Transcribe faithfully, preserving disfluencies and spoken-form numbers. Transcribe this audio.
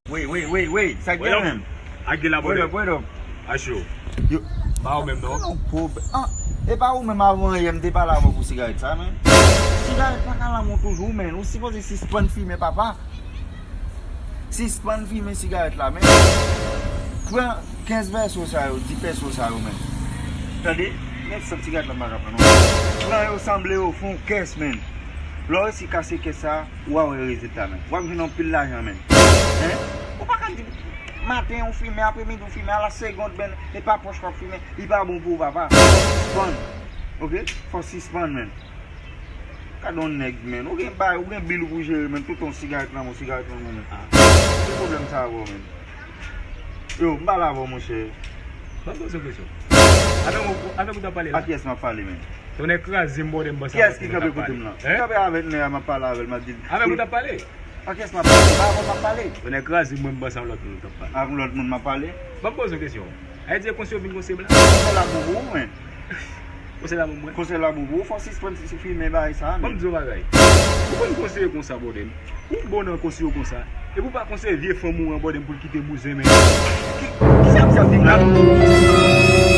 Wey, wey, wey, wey, sa k gen menm? Ak de la bòdè. What up, what up? Acho. Yo. Pa ou menm non. An, e pa ou menm avan yè m te pale avè w pou sigarèt sa, men. Sigarèt pa ka lanmou toujou, men. Ou sipoze sispann fimen, papa. Sispann fimen sigarèt la, men. Pran kenz pèso sa yo, dis pèso sa yo, men. Tande, men sant sigarèt la m pa ka pran non. Pran yo, sanble yo, fè yon kès, men. Lè w resi kase kès sa, w a wè rezilta, men. W ap jwenn anpil lajan, men. Hein? Ou pa ka di maten ou fimen, apremidi ou fimen, a la segond, men, e pa pòch w ap fimen, li pa bon pou ou, papa. Sispann. Ok? Fò sispann, men. Gade yon nèg, men. Ou gen bay, ou gen bil ou pou jere, men. Tout yon sigarèt nan men w, sigarèt nan men w, men. Ah. Ki pwoblèm sa avè w, men? Yo, m pale avè w, monchè. Ban m poze yon kesyon. Avèk ou, avèk ou t ap pale la? A kiyès m ap pale, men? Tonnè kraze m, bòdè, m panse avèk ou t ap pale. Kiyès ki kanpe kote m lan? Hein? M kanpe avèk nèg la, m ap pale avè l, m ap di l. Avèk ou t ap pale? A kiyès m ap pale? Pa avè w m ap pale. Tonnè kraze m, mwen m panse avèk lòt moun ou t ap pale. Avèk lòt moun m ap pale? Ban m poze yon kesyon. Sa vle di se konsi yo vin konseye m la? Konsèy la bon pou ou, men. Konsèy la bon mwen. Konsèy la bon pou ou, fò w sispann si, si fimen bagay sa, men. Ban m di w yon bagay. Ou konn konseye konsa, bòdè. Ou bon nan konseye w konsa. Epi w pa konseye vye fanm ou an, bòdè, pou l kite bouzen, men. Ki, ki sa misye ap di m la?